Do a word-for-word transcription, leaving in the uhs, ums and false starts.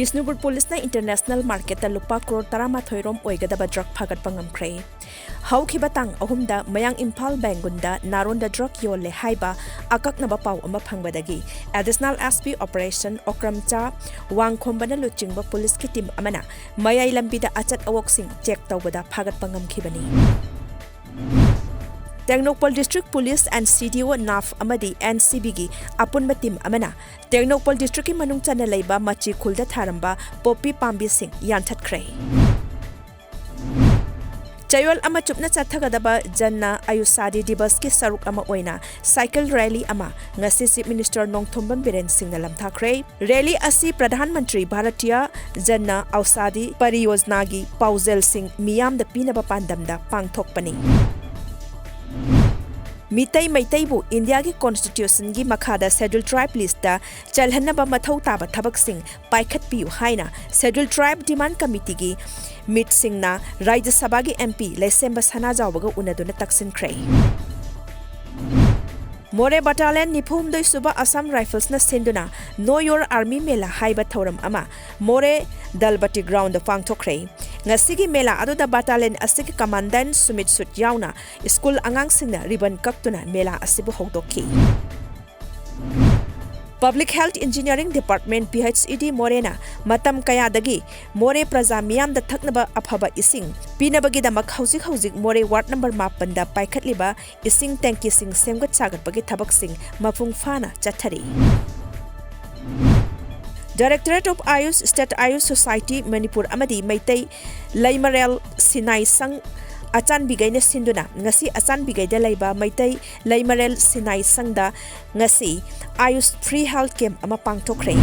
ꯕꯤꯁꯅꯨꯄꯨꯔ ꯄꯨꯂꯤꯁꯅ ꯏꯟꯇꯔꯅꯦꯁꯅꯦꯜ ꯃꯥꯔꯀꯦꯠꯇ ꯂꯨꯄꯥ ꯀ꯭ꯔꯣꯔ ꯇꯔꯥꯃꯥꯊꯣꯏ ꯔꯣꯝ ꯑꯣꯏꯒꯗꯕ ꯗ꯭ꯔꯒ ꯐꯥꯒꯠꯄ ꯉꯝꯈ꯭ꯔꯦ꯫ ꯍꯧꯈꯤꯕ ꯇꯥꯡ ꯑꯍꯨꯝꯗ ꯃꯌꯥꯡ ꯏꯝꯐꯥꯜ ꯕꯦꯡꯒꯨꯟꯗ ꯅꯥꯔꯣꯟꯗ ꯗ꯭ꯔꯒ ꯌꯣꯜꯂꯦ ꯍꯥꯏꯕ ꯑꯀꯛꯅꯕ ꯄꯥꯎ ꯑꯃ ꯐꯪꯕꯗꯒꯤ ꯑꯦꯗꯤꯁꯅꯦꯜ ꯑꯦꯁ ꯄꯤ ꯑꯣꯄꯔꯦꯁꯟ ꯑꯣꯀ꯭ꯔꯝꯆꯥ ꯋꯥꯡꯈꯣꯝꯕꯅ ꯂꯨꯆꯤꯡꯕ ꯄꯨꯂꯤꯁꯀꯤ ꯇꯤꯝ ꯑꯃꯅ ꯃꯌꯥꯏ ꯂꯝꯕꯤꯗ ꯑꯆꯠ ꯑꯋꯣꯛꯁꯤꯡ ꯆꯦꯛ ꯇꯧꯕꯗ ꯐꯥꯒꯠꯄ ꯉꯝꯈꯤꯕꯅꯤ꯫ Tengnoupal district police and C D ꯑꯣ, ꯅꯥꯐ ꯑꯃꯗꯤ ꯑꯦꯟ ꯁꯤ ꯕꯤꯒꯤ ꯑꯄꯨꯟꯕ ꯇꯤꯝ ꯑꯃꯅ ꯇꯦꯡꯅꯧꯄꯜ ꯗꯤꯁꯇ꯭ꯔꯤꯛꯀꯤ ꯃꯅꯨꯡ ꯆꯟꯅ ꯂꯩꯕ ꯃꯆꯤ ꯈꯨꯜꯗ ꯊꯥꯔꯝꯕ ꯄꯣꯄꯤ ꯄꯥꯝꯕꯤꯁꯤꯡ ꯌꯥꯟꯊꯠꯈ꯭ꯔꯦ꯫ ꯆꯌꯣꯜ ꯑꯃ ꯆꯨꯞꯅ ꯆꯠꯊꯒꯗꯕ ꯖꯟꯅ ꯑꯌꯨꯁꯥꯗꯤ ꯗꯤꯕꯁꯀꯤ ꯁꯔꯨꯛ ꯑꯃ ꯑꯣꯏꯅ ꯁꯥꯏꯀꯜ ꯔꯦꯂꯤ ꯑꯃ ꯉꯁꯤ ꯆꯤꯐ ꯃꯤꯅꯤꯁꯇꯔ ꯅꯣꯡꯊꯣꯝꯕꯝ ꯕꯤꯔꯦꯟ ꯁꯤꯡꯅ ꯂꯝꯊꯥꯈ꯭ꯔꯦ꯫ ꯔꯦꯂꯤ ꯑꯁꯤ ꯄ꯭ꯔꯙꯥꯟ ꯃꯟꯇ꯭ꯔꯤ ꯚꯥꯔꯇꯤꯌ ꯖꯟꯅ ꯑꯧꯁꯥꯗꯤ ꯄꯔꯤꯌꯣꯖꯅꯥꯒꯤ ꯄꯥꯎꯖꯦꯜꯁꯤꯡ ꯃꯤꯌꯥꯝꯗ ꯄꯤꯅꯕ ꯄꯥꯟꯗꯝꯗ ꯄꯥꯡꯊꯣꯛꯄꯅꯤ꯫ ꯃꯤꯇꯩ ꯃꯩꯇꯩꯕꯨ ꯏꯟꯗꯤꯌꯥꯒꯤ ꯀꯣꯟꯁꯇꯤꯇ꯭ꯌꯨꯁꯟꯒꯤ ꯃꯈꯥꯗ ꯁꯦꯗ꯭ꯌꯨꯜ ꯇ꯭ꯔꯥꯏꯕ ꯂꯤꯁꯇ ꯆꯜꯍꯟꯅꯕ ꯃꯊꯧ ꯇꯥꯕ ꯊꯕꯛꯁꯤꯡ ꯄꯥꯏꯈꯠꯄꯤꯌꯨ ꯍꯥꯏꯅ ꯁꯦꯗ꯭ꯌꯨꯜ ꯇ꯭ꯔꯥꯏꯕ ꯗꯤꯃꯥꯟꯗ ꯀꯃꯤꯇꯤꯒꯤ ꯃꯤꯠꯁꯤꯡꯅ ꯔꯥꯖ꯭ꯌ ꯁꯚꯥꯒꯤ ꯑꯦꯝ ꯄꯤ ꯂꯩꯁꯦꯝꯕ ꯁꯅꯥꯖꯥꯎꯕꯒ ꯎꯅꯗꯨꯅ ꯇꯛꯁꯤꯟꯈ꯭ꯔꯦ꯫ ꯃꯣꯔꯦ ꯕꯠꯇꯥꯂꯤꯌꯟ ꯅꯤꯐꯨ ꯍꯨꯝꯗꯣꯏ ꯁꯨꯕ ꯑꯁꯥꯝ ꯔꯥꯏꯐꯜꯁꯅ ꯁꯤꯟꯗꯨꯅ Know Your Army ꯃꯦꯂꯥ ꯍꯥꯏꯕ ꯊꯧꯔꯝ ꯑꯃ ꯃꯣꯔꯦ ꯗꯜꯕꯇꯤ ꯒ꯭ꯔꯥꯎꯟꯗ ꯄꯥꯡꯊꯣꯛꯈ꯭ꯔꯦ꯫ ꯉꯁꯤꯒꯤ ꯃꯦꯂꯥ ꯑꯗꯨꯗ ꯕꯠꯇꯥꯂꯤꯌꯟ ꯑꯁꯤꯒꯤ ꯀꯃꯥꯟꯗꯦꯟꯠ ꯁꯨꯃꯤꯠ ꯁꯨꯠ ꯌꯥꯎꯅ ꯁ꯭ꯀꯨꯜ ꯑꯉꯥꯡꯁꯤꯡꯅ ꯔꯤꯕꯟ ꯀꯛꯇꯨꯅ ꯃꯦꯂꯥ ꯑꯁꯤꯕꯨ ꯍꯧꯗꯣꯛꯈꯤ꯫ Public health engineering department, P H E D, ꯃꯣꯔꯦꯅ ꯃꯇꯝ ꯀꯌꯥꯗꯒꯤ ꯃꯣꯔꯦ ꯄ꯭ꯔꯖꯥ ꯃꯤꯌꯥꯝꯗ ꯊꯛꯅꯕ ꯑꯐꯕ ꯏꯁꯤꯡ ꯄꯤꯅꯕꯒꯤꯗꯃꯛ ꯍꯧꯖꯤꯛ ꯍꯧꯖꯤꯛ ꯃꯣꯔꯦ ꯋꯥꯔꯗ ꯅꯝꯕꯔ ꯃꯥꯄꯟꯗ ꯄꯥꯏꯈꯠꯂꯤꯕ ꯏꯁꯤꯡ ꯇꯦꯡꯀꯤꯁꯤꯡ ꯁꯦꯝꯒꯠ ꯁꯥꯒꯠꯄꯒꯤ ꯊꯕꯛꯁꯤꯡ ꯃꯄꯨꯡ ꯐꯥꯅ ꯆꯠꯊꯔꯤ꯫ Directorate of Ayush, State Ayush Society Manipur ꯑꯃꯗꯤ ꯃꯩꯇꯩ ꯂꯩꯃꯔꯦꯜ ꯁꯤꯟꯅꯥꯏ ꯁꯪ ꯑꯆꯥꯟꯕꯤꯒꯩꯅ ꯁꯤꯟꯗꯨꯅ ꯉꯁꯤ ꯑꯆꯥꯟꯕꯤꯒꯩꯗ ꯂꯩꯕ ꯃꯩꯇꯩ ꯂꯩꯃꯔꯦꯜ ꯁꯤꯟꯅꯥꯏ ꯁꯪꯗ ꯉꯁꯤ ꯑꯥꯌꯨꯁ ꯐ꯭ꯔꯤ ꯍꯦꯜꯊ ꯀꯦꯝꯞ ꯑꯃ ꯄꯥꯡꯊꯣꯛꯈ꯭ꯔꯦ꯫